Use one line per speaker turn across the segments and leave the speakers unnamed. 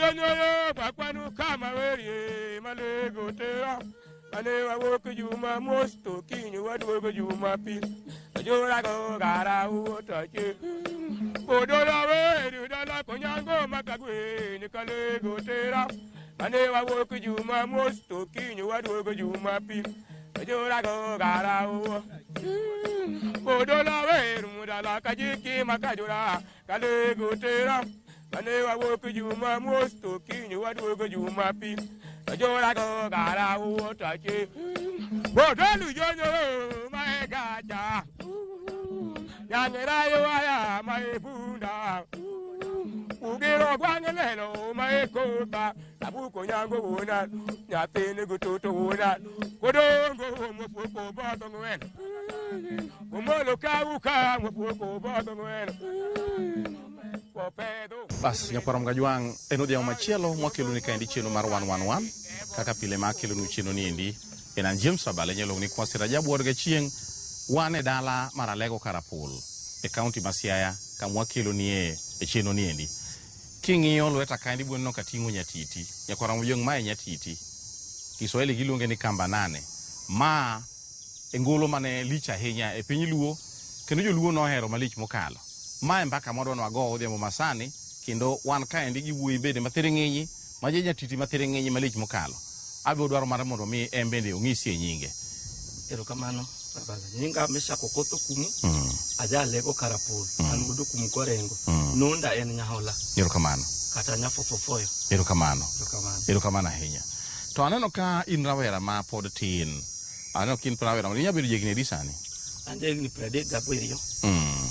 Jonyoyo bakwanu kama werie malego tera. Mane wawuok juma mos to kiny waduogo jumapil. Jorago gara wuotache. Odola weru dala konyango makagwe ni kalego tera. Mane wawuok juma mos to kiny waduogo jumapil. Jorago gara wuo. Odola weru dala kajiki makajura kalego tera. Mane wawuok juma mos to kiny waduogo jumapil. Jorago gara wuotache. Odolu jonyo maegacha. Nyang'erayo aya maebunda. Ugero gwangelelo maekota. Abuko nyango wona. Nyathini gutoto wona. Kodongo mwapuoko bodho ng'wen. Omolo kauka mwapuoko bodho ng'wen. Kopedho.
Bas, nyakwar Mgajwang', en odhiambo machielo mwakeloni kaendi chenro mar 111 kaka pile ma akelonu chenro ni endi en an James Abale inyalo ni Kwasi Rajabu wuod Gachieng' wan e dala mar Alego Karapul e kaunti ma Siaya kama wakelonie e chenro ni endi. King'iyo lweta kaendi ibiro neno kating'o nyatiti. Nyakwar Mgajwang' mae nyatiti. Kiswahili giluonge ni kamba nane. Ma e ngolo mane lich ahinya e piny Luo kendo joluo nohero malich mokalo. Mae mbaka mwadwa ni wago odhiambo masani kendo wan kaendi gi wuoyi bende mathiring'inyi ma ja nyatiti mathiring'inyi malich mokalo. Abiro dwaro mar mondo mi en bende ong'isie nyinge.
Erokamano baba. Nyinga Meshak Okoth Okumu, aja Alego Karapul, an wuod Okumu Korengo. Nunda en Nyahola
Erokamano.
kata Nyafofofoyo.
Erokamano.
Erokamano.
Erokamano ahinya. To aneno ka in rawera ma pod tin. Aneno ka in rawera, inyalo bedo jahigni adi sani?
An jahigni 37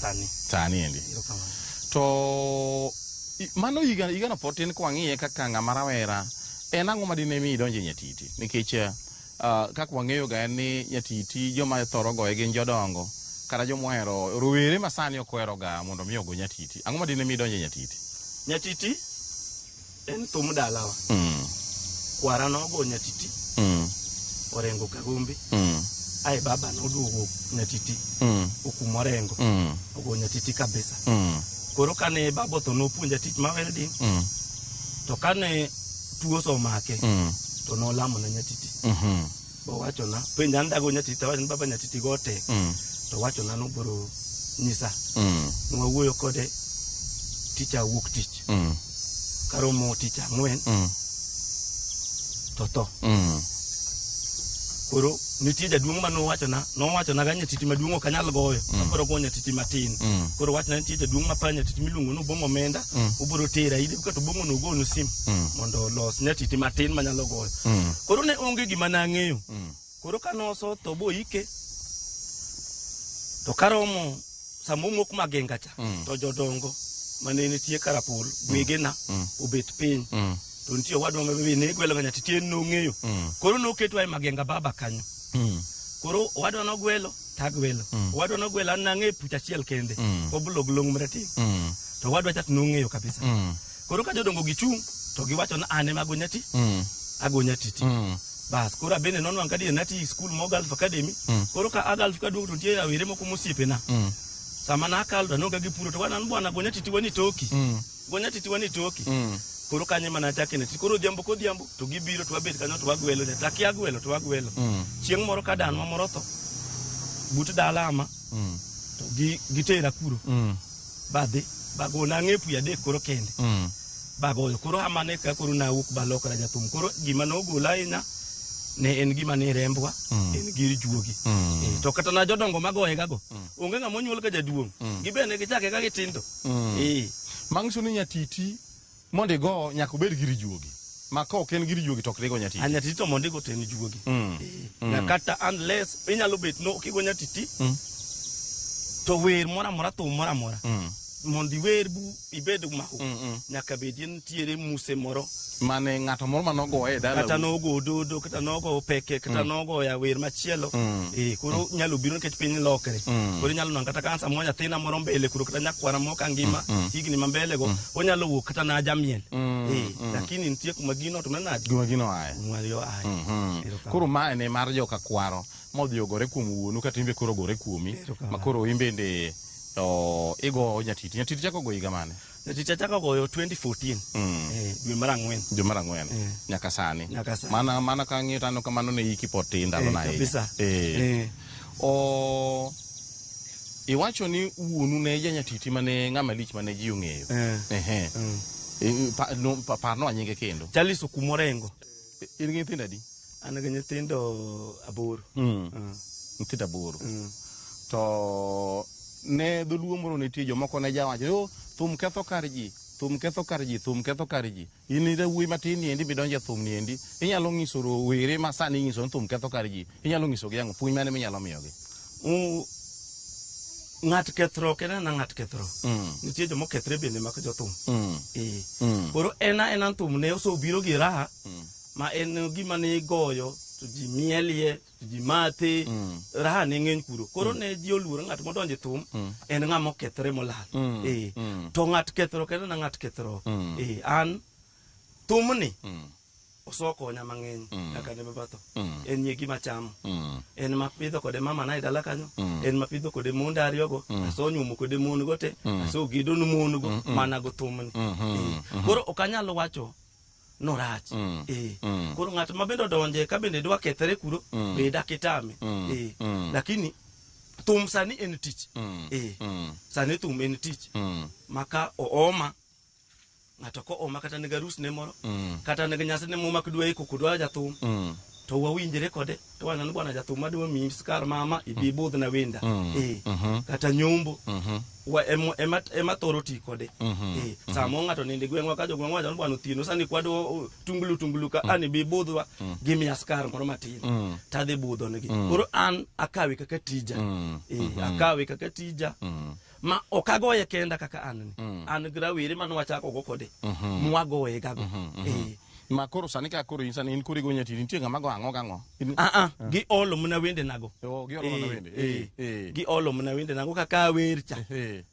sani.
Sani endi.
Erokamano.
To mano higa higano pod tin kwang'iye kaka ng'ama rawera, en ang'o madine mi idonjo e nyatiti? Nikech kaka wang'eyo ga en ni nyatiti joma thoro goye gin jodongo kata joma ohero rowere ma sani ok ohero ga mondo mi ogo nyatiti. Ang'o madine mi idonjo e nyatiti?
Nyatiti en thum dalawa. Kwara nogo nyatiti Orengo Kagombe. Ae baba noduogo nyatiti Okumu Orengo. Ogo nyatiti kabisa. Koro kane baba otho nopuonja tich ma welding. To kane tuo omake to nolamo na nyatiti. Bowachona, penja an dago nyatiti, awacho ni baba nyatiti go tek. To wachona nobiro nyisa. Nwawuoyo kode tich awuok tich. Karomo tich ang'wen to tho. Koro nitie jaduong' ma nowachona, nowachona ga nyatiti maduong' ok anyal goyo. Abiro goyo nyatiti matin. Koro wachna nitie jaduong' ma pa nyatiti miluongo ni Obong'o Omenda, obiro tera ire kato Obong'o nogonu sim mondo olos nyatiti matin manyalo goyo. Koro ne onge gima nang'eyo. Koro ka noso tho boike, to karomo sama omok magenga cha, to jodongo mane nitie Karapul, wegena obet piny. To nitie owadwa ma be ne gwelo ga nyatiti en nong'eyo. Koro noketwa e magenga baba kanyo. Koro owadwa nogwelo, tagwelo. Owadwa nogwelo, an nang'eyo puch achiel kende. Oblo gi long marateng'. To owadwa cha to nong'eyo kabisa. Koro ka jodongo gichung', to giwacho ni an ema ago nyati, ago nyatiti. Bas, koro abende nonwang' ka diere nati skul mo Gulf Academy. Koro ka a Gulf kaduogo to nitie rawere moko mosiepena. Sama nakalo to aneno ka gipuro to wan bwana go nyatiti wani toki. Go nyatiti wani toki. Koro kanyo ema nachake nyatiti. Koro odhiambo kodhiambo to gibiro to wabet kanyo to wagwelo nyatiti. Akia gwelo to wagwelo. Chieng' moro ka danwa moro otho but dala ama to gitera kuro. Badhi bago nang'e puya adek koro kende. Bagoyo koro amane ka koro nawuok balokra jathum. Koro gima nogola ahinya ne en gima ne rembwa, en gir juogi. To kata na jodongo magoye gago, onge ng'ama onyuol ka jaduong'. Gibe ne gichake ka gitindo.
Manyiso ni nyatiti mondo igo nyaka obed gir juogi. Ma ka ok en gir juogi to ok digo nyatiti.
A nyatiti to mondo igo to en juogi. Na kata unless inyalo bet no kigo nyatiti to wer moro amora thum moro amora mondo iwer bu ibed mahu nyaka bed nitiere muse moro
Mane ng'ato moro manogoye e
kata
dalau.
nogo ododo kata nogo peke kata nogo ya wer machielo. Koro nyalo biro nikech piny lokre. Koro inyalo nwang'o kata ka samoro nyathina moro mbele kuro kata nyakwara moro ka ngima higni ma mbele go onyalo wuok kata na jamiel. Lakini nitie kuma gino to manade
Gima gino aye.
kuma yo aye. Erokamano.
Koro mae ne mar joka kwaro modhi ogore kuom wuonu kata imbe koro ogore kuomi
Erokamano.
ma koro in bende To igo nyatiti. Nyatiti chako go higa mane?
Nyatiti achako goyo 2014. Dwe mar ang'wen.
Dwe mar ang'wen. Nyaka sani.
Nyaka sani.
Mana mana ka ang'iyo to aneno ka mano ne hiki pod tin ndalo na ahinya.
Kabisa.
O iwacho ni wuonu ne janyatiti mane ng'ama lich mane ji ong'eyo. Ehe. Parnwa nyinge kendo.
Charles Okumu Orengo.
In gi nyithindo adi?
An gi nyithindo 8.
Nyithindo 8. To ne dholuo moro nitie jomoko ne jawacho, "Yo, thum ketho kar ji, thum ketho kar ji, thum ketho kar ji." In rawuoyi matin ni endi midonjo e thum ni endi, inyalo nyiso rowere ma sani inyiso ni thum ketho kar ji, inyalo nyisogi ang'o? Puonj mane minyalo miyogi?
Ng'at kethruok en ana ng'at kethruok. Nitie joma okethre bende mak jothum. Koro en aena thum ne osobiro gi raha ma en gima ne igoyo to ji mielie, to ji mathe, raha ne ng'eny kuro. Koro ne ji oluoro ng'at modonjo e thum en ng'ama okethre molal. To ng'at kethruok en ana ng'at kethruok. An thumni osokonya mang'eny kaka ne baba tho. En ye gima chamo. En mapidho kode mama na e dala kanyo. En mapidho kode monde ariyogo. Asonyuomo kode mon go te. Asogedo ne mon go mana go thumni. Koro ok anyal wacho norach. Koro ng'at ma bende odonje ka bende dwa kethre kuro, be dak itame. Lakini thum sani en tich. Sani thum en tich. Maka ooma ng'ato ko oma kata nigi arus ne moro, kata nigi nyasi ne moro mak dwa iko kodwa jathum, to wawinjre kode to waneno bwana jathum madwa miyi skar mama ibi budh na wenda. Kata nyombo. Ema thoro ti kode. Samo ng'ato nindi gweng'wa ka jogweng'wa wacho ni bwana Otieno sani kwadwa tungulu tungulu ka ani bi budhwa gi miya skar moro matin. Tadhi budho negi. Koro an akawe kaka tija. Akawe kaka tija. Ma ok agoye kenda kaka an ni. An gi rawere mane wachako go kode. Mwagoye gago.
Ma koro sani ka koro in sani in koro igo nyatiti, nitie ng'ama go ang'o gang'o?
Gi olo mana wende nago.
Oh, gi olo mana wende.
Gi olo mana wende nago kaka awer cha.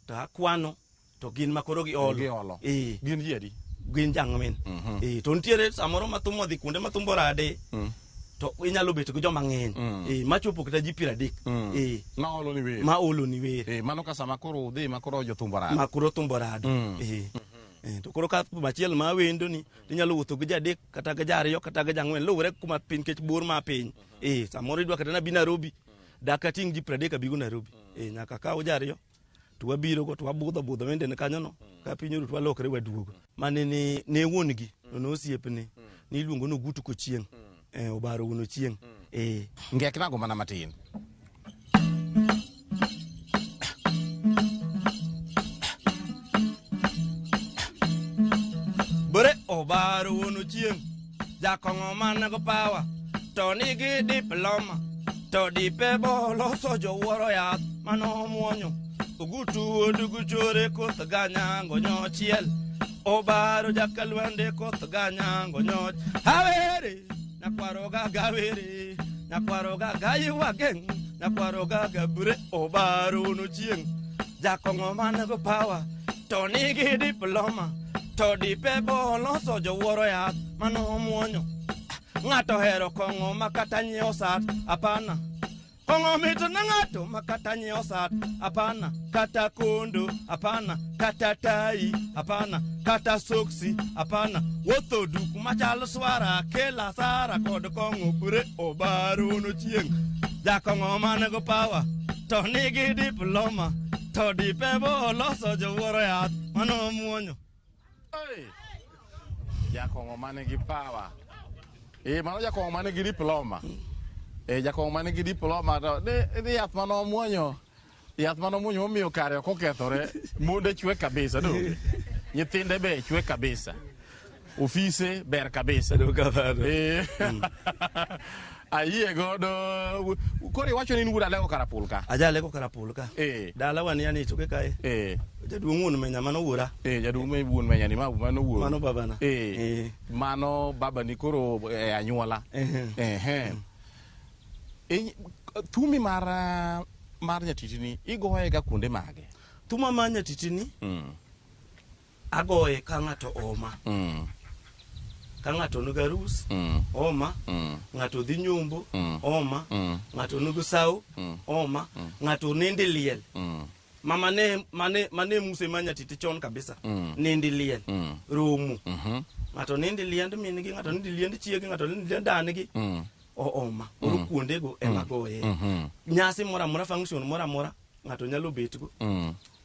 To akwano to gin ma koro gi olo.
Gi olo. Gin ji adi?
Gin ji ang'wen. To nitiere samoro ma thum odhi kuonde ma thum orade. To inyalo bet gi joma ng'eny. Machopo kata ji 30.
Ma olo ni wer.
Ma olo ni wer.
Mano ka sama koro udhi ma koro jothum orado.
Ma koro thum orado. To koro ka machielo ma wendo ni inyalo wuotho gi 3 kata gi 2 kata gi 4 luwore kuma piny nikech bor ma piny. Samoro idwa kata nabi Nairobi. Dak ating' ji 30 abigo Nairobi. Nyaka kaw ji 2 to wabiro go to wabudho budho wende ne kanyo no. Ka piny oru to walokre waduogo. Mane ne wuon gi, to ne osiepne. Ni iluongo ni Ogutu Kochieng'. Obaro wuon Ochieng'.
Ngek nago mana matin.
Bore obaro wuon Ochieng'. Jakong'o man go power to nigi diploma to dipe bo loso jowuoro yath mano muonyo. Ogutu odugu chore koth ganyango nyochiel. Obaro jakalwande koth ganyango nyoch. Awere nyakwaro ga gawere nyakwaro ga gaywageng nyakwaro ga gabre obaro wuon Ochieng'. Jakong'o man go power to nigi diploma to dipe bo loso jowuoro yath mano muonyo. Ng'ato hero kong'o ma kata nyiewo sat apana. Kong'o mit na ng'ato ma kata nyiewo sat apana, kata kondo apana, kata tai apana, kata soksi apana. Wuotho duk machal swara kela sara kod kong'o bure obaro wuon Ochieng'. Jakong'o man go power to nigi diploma to dipe bo loso jowuoro yath mano muonyo.
Hey! Jakong'o man gi power. Mano jakong'o man gi diploma. Jakong'o man gi diploma to ni yath mane omuonyo. Yath mane omuonyo momiyo kare ok okethore. Monde chwe kabisa, donge? Nyithinde be chwe kabisa. Ofise ber kabisa. Ayie godo. Koro iwacho ni in wuod Alego Karapul ka?
Aja Alego Karapul ka. Dala wan yani toke kae. Jaduong' wuon Menya mano wuora.
Jaduong' me wuon Menya ni mano wuoru.
Mano babana.
Mano babani koro e anyuola. Thumi mar nyatiti ni igoye ga kuonde mage?
Thuma mar nyatiti ni agoye ka ng'ato oma. Ka ng'ato nigi arus, oma. Ng'ato dhi nyombo, oma. Ng'ato nigi sawo, oma. Ng'ato nindo e liel. Mama ne mane mane muse ma nyatiti chon kabisa. Nindi liel. Romo. Ng'ato nindi liend min gi, ng'ato nindi liend chiegi, ng'ato nindi liend dan gi. Ooma. Koro kuondego ema goye. Nyasi moro amora, function moro amora, ng'ato nyalo betgo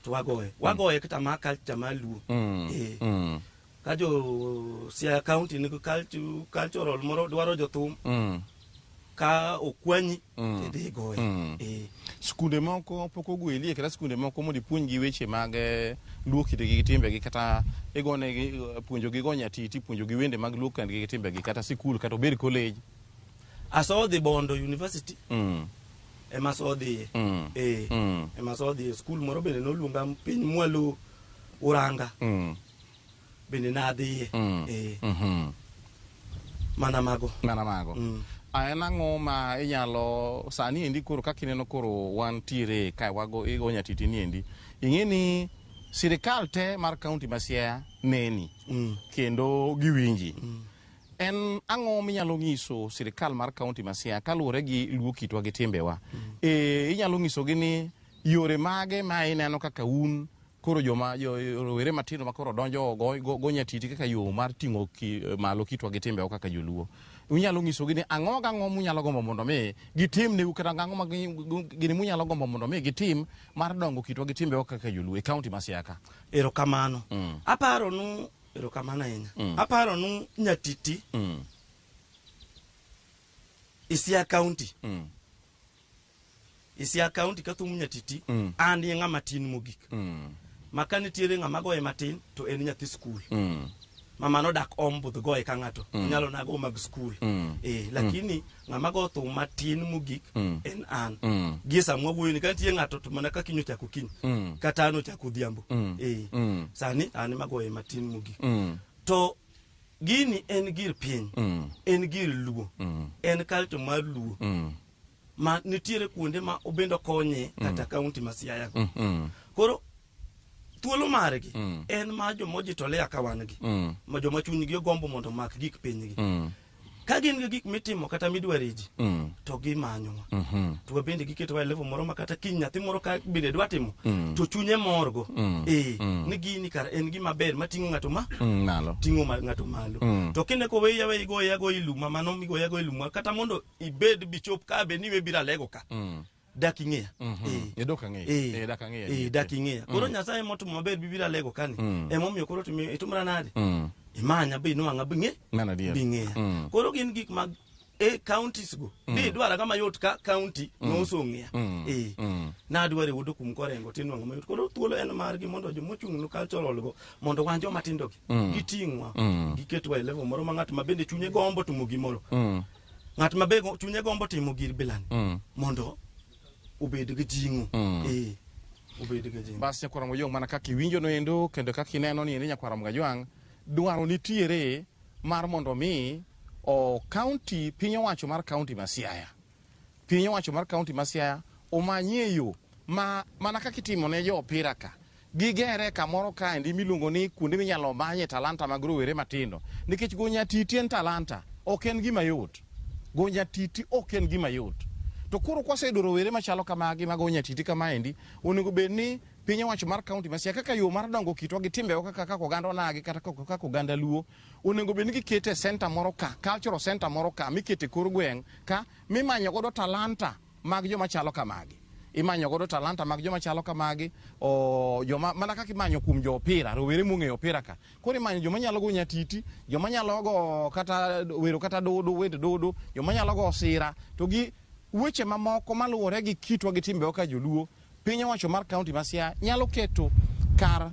to wagoye. Wagoye kata ma culture mar Luo. Ka jo Siaya County nigi cultural moro dwaro jothum, ka okwanyi tidhi goye.
Skunde moko pok ogwelie kata skunde moko mondo ipuonjgi weche mag luo kitgi gi timbegi kata igonegi puonjogi go nyatiti, puonjogi wende mag luo kendgi gi timbegi kata sikul kata obed college.
Asodhi Bondo University ema asodhiye. Ema asodhiye. Skul moro bende noluonga piny mwalo Uranga. Bende nadhiye. Mana mago.
Mana mago. En ang'o ma inyalo sani endi koro kaka ineno koro wantiere kae wago igo nyatiti ni endi ing'e ni sirikal te mar kaunti ma Siaya neni kendo giwinji. En ang'o minyalo nyiso sirikal mar kaunti ma Siaya kaluwore gi luo kitwa gi timbewa? Inyalo nyisogi ni yore mage ma ineno kaka un koro joma rowere matindo ma koro donjo go nyatiti kaka yo mar ting'o malo kitwa gi timbewa kaka joluo. Unyalo nyisogi ni ang'o gang'o munyalo gombo mondo mi gitim neu kata ang'o ma gini munyalo gombo mondo mi gitim mar dongo kitwa gi timbewa kaka joluo e kaunti ma Siaya ka.
Erokamano. Aparo nu erokamano ahinya. Aparo nu nyatiti e Siaya County. E Siaya County ka thum nyatiti an e ng'ama tin mogik. Ma ka nitiere ng'ama goye matin to en nyathi skul. Mama nodak om budh goye ka ng'ato. Onyalo nago mag skul. Lakini ng'ama go thum matin mogik en an. Gie sama wawuoyo ni ka nitie ng'ato to mana ka kiny ochako kiny. Kata an ochako odhiambo. Sani an ema goye matin mogik. To gini en gir piny. En gir Luo. En culture mar Luo. Ma nitiere kuonde ma obendo konye kata kaunti ma Siaya go. Koro thuolo margi en ma joma ojitolea ka wan gi. Ma joma chunygi ogombo mondo omak gik pinygi. Ka gin gi gik mitimo kata midware ji, to gimanyowa. To wabende giketowa e level moro ma kata kiny nyathi moro ka bende dwa timo, to chunye morgo. Ni gini kara en gima ber mating'o ng'ato ma
malo.
Ting'o ng'ato malo. To kine koweyi aweyi igoye agoya e lum, mano migoye agoya e lum, kata mondo ibed bichop ka be ni we biro alego ka. Dak ing'eya.
Dak ang'eya. Dak ang'eya.
Dak ing'eya. Koro Nyasaye motimo maber bibiro alego kani. Emomiyo koro itimra nade? Imanya be inwang'a bi ng'e.
Mano adier.
Bi ng'eya. Koro gin gik mag counties go. Di idwara kama yot ka county nosong'eya. Nadware wuod kum korengo tinwang'o mayot. Koro thuolo en margi mondo jomochung' no cultural go mondo wan joma tindo gi giting'wa. Giketwa e level moro ma ng'at ma bende chunye gombo timo gimoro. Ng'at ma be chunye gombo timo gir bilani. Mondo obed gi jing'o. Obed gi jing'o.
Bas nyakwar Ramogi Ojwang' mana kaka iwinjo no endo kendo kaka ineno ni endi nyakwar Ramogi Ojwang' dwaro nitiere mar mondo mi o county piny owacho mar county ma Siaya. Piny owacho mar county ma Siaya omanyie yo ma mana kaka itimo ne jo opira ka. Gigere kamoro kaendi miluongo ni kuonde minyalo manye talanta mag rowere matindo. Nikech go nyatiti en talanta, ok en gima yot. Go nyatiti ok en gima yot. To koro kwaseyudo rowere machalo kamagi mago nyatiti kamaendi, onego bed ni piny owacho mar county ma Siaya kaka yo mar dongo kitwa gi timbewa kaka oganda onagi kata kaka oganda Luo, onego bed ni gikete center moro ka, cultural center moro ka, mikete kor gweng' ka, mimanyo godo talanta mag joma chalo kamagi. Imanyo godo talanta mag joma chalo kamagi, o joma mana kaka imanyo kuom jo opira, rowere mong'eyo opira ka. Koro imanyo joma nyalo go nyatiti, joma nyalo go kata wero kata dodo, wend dodo, joma nyalo go sira, to gi weche mamoko maluwore gi kitwa gi timbewa ka joluo. Piny owacho mar county ma Siaya nyalo keto kar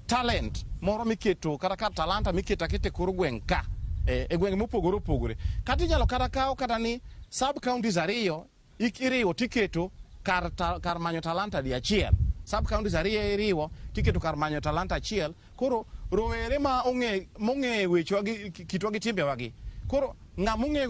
talent moro miketo kata kar talanta miketo aketa e kor gweng' ka, e gwenge mopogore opogore. Kata inyalo kata kaw kata ni sub counties ariyo iriwo tiketo kar manyo talanta di achiel. Sub counties ariyo iriwo tiketo kar manyo talanta achiel. Koro rowere ma ong'e mong'e wechewa gi kitwa gi timbewa gi. Koro ng'ama ong'e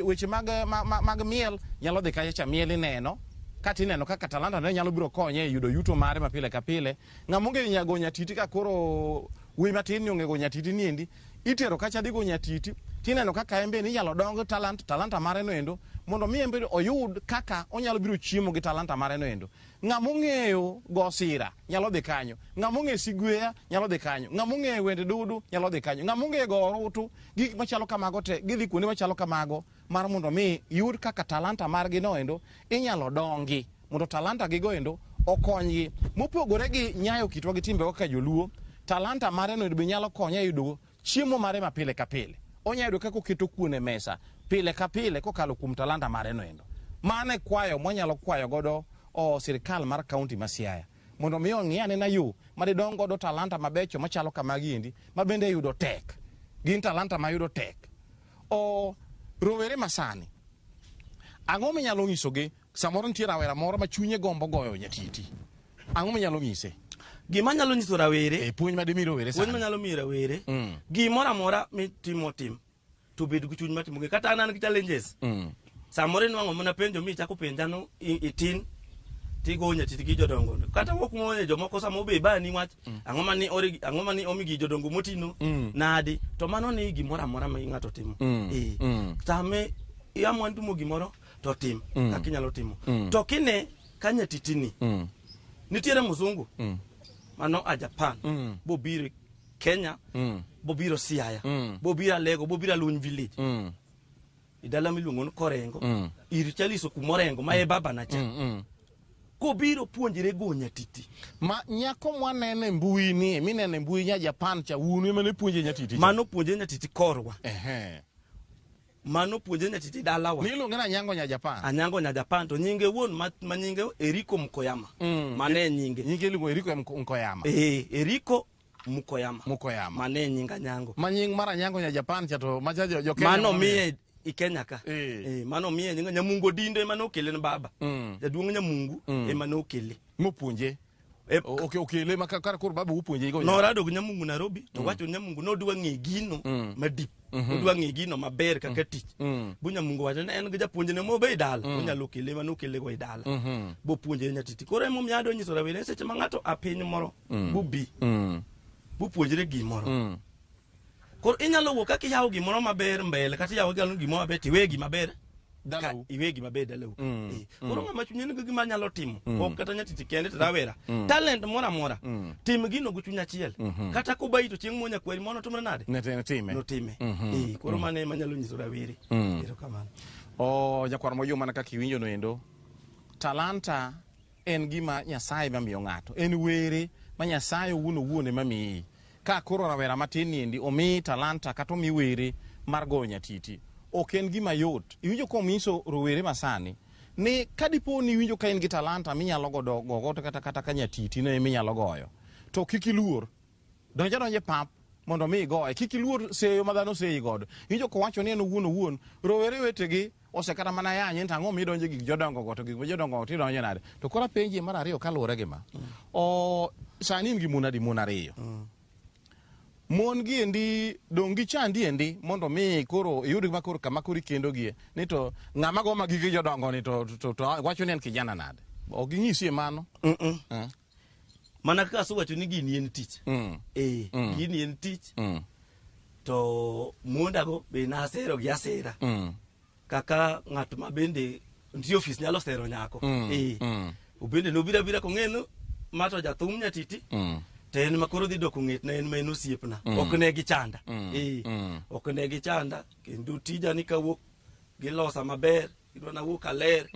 weche mag miel nyalo dhi kacha cha miel ineno. Kata ineno kaka talanta ne nyalo biro konye e yudo yuto mare ma pile ka pile. Ng'ama ong'e go nyatiti ka koro wuoyi matin ni ong'e go nyatiti ni endi, itero kacha dhi go nyatiti. Tineno kaka en bende inyalo dong talanta mare no endo mondo mi en bende oyud kaka onyalo biro chiemo gi talanta mare no endo. Ng'ama ong'eyo go sira nyalo dhi kanyo, ng'ama ong'eyo sigweya nyalo dhi kanyo, ng'ama ong'eyo wende dudu nyalo dhi kanyo, ng'ama ong'eyo go orutu, gik machalo kamago te gidhi kuonde machalo kamago mar mondo mi yud kaka talanta margi no endo inyalo dongi mondo talanta gigo endo okonygi. Mopogore gi nyayo kitwa gi timbewa kaka joluo, talanta mare no endo be nyalo konye e yudo chiemo mare ma pile ka pile. Onyalo yudo kaka oketo kuon e mesa pile ka pile kokalo kuom talanta mare no endo. Mano e kwayo mwanyalo kwayo godo o sirikal mar kaunti ma Siaya mondo mi ong'i anena yo ma didong godo talanta mabecho machalo kamagi endi ma bende yudo tek. Gin talanta ma yudo tek. O rowere masani, ang'o minyalo nyisogi? Samoro nitie rawera moro ma chunye gombo goyo nyatiti. Ang'o minyalo nyise?
Gima anyalo nyiso rawere,
E puonj ma dimi rowere
puonj
sani.
manyalo miyo rawere,
Mm.
gimoro amora mitimo tim to bed gi chuny matimo gi. Kata an an gi challenges. Samoro inwang'o mana penjo mi ichako penja no itin tigo nyatiti gi jodongo. Kata wuok moye jomoko sama obe bani wach ang'o mane ori ang'o mane omi gi jodongo motino nadi to mano ni gimoro amora ma ng'ato timo. Eh. Tame iamua timo gimoro to tim kaka inyalo timo. To kine ka nyatiti ni nitiere mzungu mano a Japan bobiro Kenya bobiro Siaya bobiro Alego bobiro Aluny village e dala miluongo ni Korengo ir Chaliso kumorengo ma e babana cha kobiro puonjre go nyatiti.
Ma nyako mwanene e mbui ni, minene e mbui nya Japan cha, wuonu ema ne puonje nyatiti cha.
Mano puonjre nyatiti korwa.
Ehe.
Mano puonjre nyatiti dalawa.
Niluonge ni Anyango nya Japan.
Anyango nya Japan to nyinge wuon ma nyinge Eriko Mkoyama. Mane e nyinge.
Nyinge iluongo Eriko Mkoyama.
Eh, Eriko Mukoyama.
Mukoyama.
Mane e nying Anyango.
Ma nying mar Anyango nya Japan cha to macha jo Kenya.
Mano miye i Kenya ka.
Eh.
Eh, mano miye nying Nyamungu Odindo ema nokele ne baba. Jaduong' Nyamungu ema nokele.
Mopuonje.
E,
Okele ma kar koro baba upuonje go.
Norado gi Nyamungu Nairobi to wacho Nyamungu nodwa ng'e gino madip. Odwa ng'e gino maber kaka tich. Bu Nyamungu wacho ni en gi japuonjne mobe e dala. Onyalo kele ema nokele go e dala. Bopuonje nyatiti. Koro emomiyo adwa nyiso rawere seche ma ng'ato a piny moro bubi bupuonjre gimoro. Koro inyalo wuok kaka iyawo gimoro maber mbele kata iyawo gimoro maber tiwe gima ber
Dalau.
Iwe gima ber dalau. Eh, Koro ng'ama chunye nigi gima nyalo timo ok kata nyatiti kende to rawera talent moro amora tim gino gi chuny achiel kata kobayi to chieng' monya kweri mono timre nade
Ne time.
notime. Eh, koro mano ema nyalo nyiso rawere. Erokamano.
O nyakwar moyo mana kaka iwinjo no endo. Talanta en gima Nyasaye mamiyo ng'ato. En were ma Nyasaye owuon owuon ema miyi. Ka koro rawera matin ni endi omi talanta kata omi were mar goyo nyatiti. Ok en gima yot. Iwinjo komiso rowere masani ni kadipo ni iwinjo ka in gi talanta minyalo godo gogo kata kata ka nyatiti ne minyalo goyo. To kik iluor. Donj adonja e pap mondo mi igoye. Kik iluor seyo ma dhano seyi godo. Iwinjo kowacho ni en owuon owuon rowere wetegi osekata mana yanye ni to ang'o midonjo e gik jodongo go to gik ma jodongo go tidonjo nade. To koro apenji mar ariyo kaluwore gi ma. O sani in gi mon adi? Mon ariyo. Mon gi endi dong' gichandi endi mondo mi koro iyud ma koro kama koro ikendogie ni to ng'ama go ma gige jodongo ni to wacho ni en kijana nade. Ok ginyisie mano.
Mm. Mana kaka asewacho ni gini en tich. Eh, gini en tich. To mondago be nasero gi asera. Kaka ng'at ma bende nitie ofis nyalo sero nyako. Eh. Obende nobiro abira kong'e ni ma to jathum nyatiti. To en ma koro dhi doko ng'etna en ma en osiepna. Ok ne gichanda. Eh. Ok ne gichanda kendo tija ni kawuok gilosa maber, gidwa nawuok aler.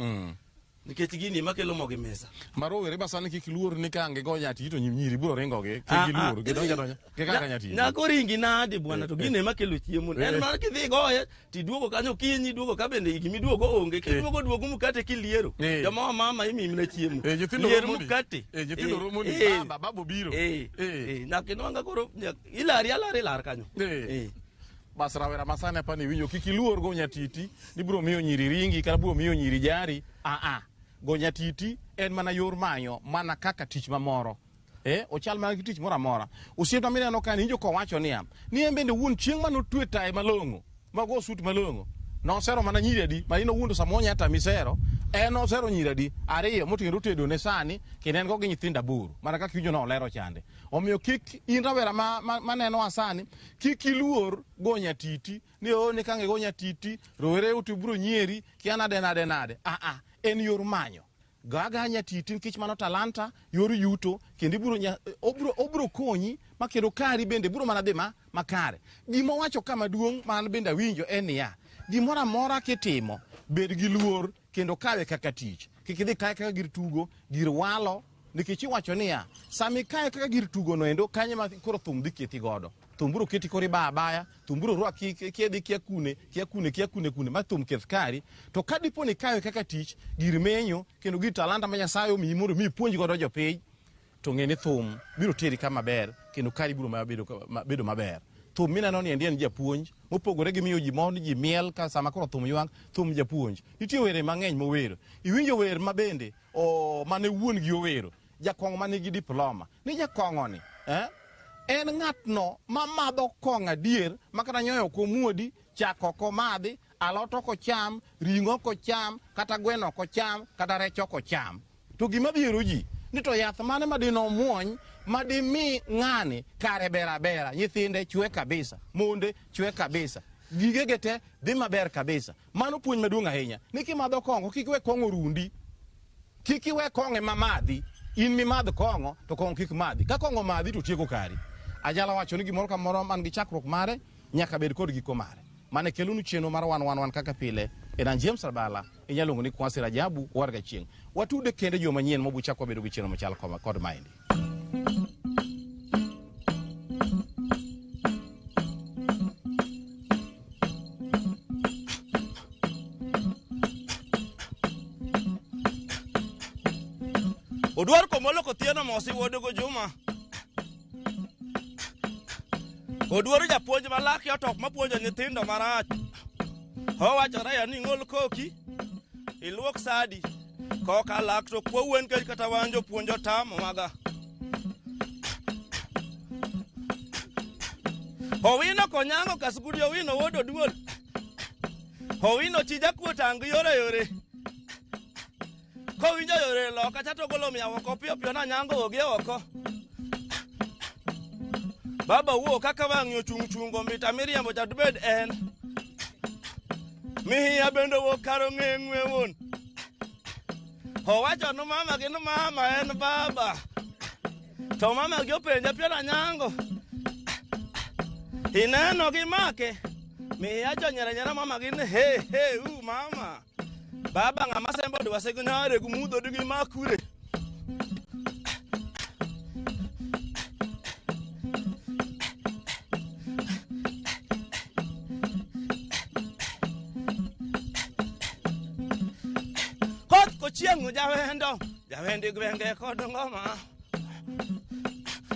Nikech gini ema kelo mogo e mesa.
Ma rowere ma sani kik luor ni ka ang' gigo nyatiti to nyiri biro ringogi. Kik giluor, gidonj adonja. Kaka nyatiti.
Nyako ringi nade bwana to gini ema kelo chiemo. En mana kidhi goye tiduogo kanyo okinyi iduogo ka bende gimiduogo onge. Kiduogo duogo mkate kiliero. Joma wa mama imimna chiemo.
Nyithindo
Lier
romo ni.
mkate.
Nyithindo romo ni baba, baba obiro.
Nyaka inwang'a koro ilari alari ilar kanyo.
Bas rawera masani apani iwinjo kik iluor go nyatiti ni biro miyo nyiri ringi kata biro miyo nyiri jari. Go nyatiti en mana yor manyo mana kaka tich mamoro. Ochal mana gi tich moro amora. Osiepna mineno ka ni iwinjo kowacho niya, ni en bende wuon chieng' mane otwe tayi malong'o, mago sut malong'o. Nosero mana nyiri adi, ma in owuon to sama onya tami sero, En osero nyiri adi? Ariyo moting'o otedo ne sani kendo en go gi nyithindo 8 mana kaka iwinjo nolero chande. Omiyo kik in rawera manenowa sani, kik iluor go nyatiti ni o ni kang' igo nyatiti rowere uti biro nyieri kia nade nade nade. En yor manyo. Gaga nyatiti nikech mano talanta, yor yuto, kendo ibiro obiro konyi ma kendo kari bende biro mana dhi makare. Gima owacho ka maduong' ma an bende awinjo en niya, gimoro amora kitimo, bed gi luor kendo kawe kaka tich. Kik idhi kawe kaka gir tugo, gir walo, nikech iwacho niya, sama ikawe kaka gir tugo no endo, kanyo ma koro thum dhi keti godo. Thum biro keti koro ibaya abaya, thum biro rwaki kidhi kia kune, kia kune, kia kune kune, ma thum keth kari. To ka dipo ni ikawe kaka tich, gir menyo, kendo gir talanta ma Nyasaye omiyi mondo mi ipuonj godo jopiny, to ng'e ni thum biro teri kama ber, kendo kari biro bedo maber. Thum mineno ni endi en japuonj, mopogore gi miyo ji mor ni ji miel ka sama koro thum ywak, thum japuonj. Nitie were mang'eny mowero. Iwinjo wer ma bende, mane wuon gi owero, jakong'o manigi diploma. Ni jakong'o ni, En ng'atno ma madho kong'o adier, ma kata nyoyo ok omuodi, chak ok omadhi, alot ok ocham, ring'o ok ocham, kata gweno ok ocham, kata rech ok ocham. To gima dhiero ji, ni to yath mane ma dine omuony, ma dimi ng'ani kare ber abera, nyithinde chwe kabisa, monde chwe kabisa, gigege te dhi maber kabisa. Mano puonj maduong' ahinya, ni kimadho kong'o, kik iwe kong'o rundi. Kik iwe kong'o ema madhi. In mimadh kong'o, to kong'o kik madhi. Ka kong'o madhi, to tieko kari. Anyalo wacho ni gimoro kamoro man gi chakruok mare, nyaka bed kod giko mare. Mane kelonu chenro mar 111 kaka pile, en an James Rabala, inyalo luongo ni Kwasi Rajabu, warga chieng'. Watude kendo juma manyien mobuchako wabedo gi chenro machal kod maendi.
Odwar komolo kothieno mosi wuod go Juma. Odwaro japuonj ma lake otok mapuonjo nyithindo marach. Owachore ya ni ng'ol koki, iluok sadi, koka lak to kwa wen kech kata wan jopuonj otamo maga. Owino konyango kasugudi Owino wuod Oduol. Owino chi jakuo tang yore yore. Kowinjo yore loka cha to ogolo mia oko piyo piyo na nyango ogie oko. Baba wuo kaka wang'i ochung' chungo mita miriambo cha dibed en. Mihiya bende owuok kar ong'eng'we wuon. Owacho ni mama gi ni mama en baba. To mama gi openje piero anyango. Ineno gi make. Mihiya jonyere nyera mama gi ni he he u mama. Baba ng'ama sembo dwase gi nyare gi mudho digi makure. Koth kochieng' jawendo, jawendi gwenge kod ngoma.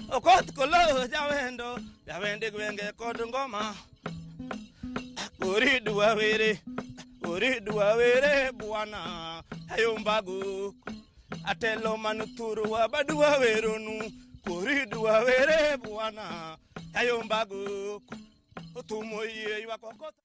Okoth kolo jawendo, jawendi gwenge kod ngoma. Oridwa were, oridwa were bwana, ayombago. Atelo manuthurwa badwa weronu, koridwa were bwana, ayombago. Otumo yie ywak okoth.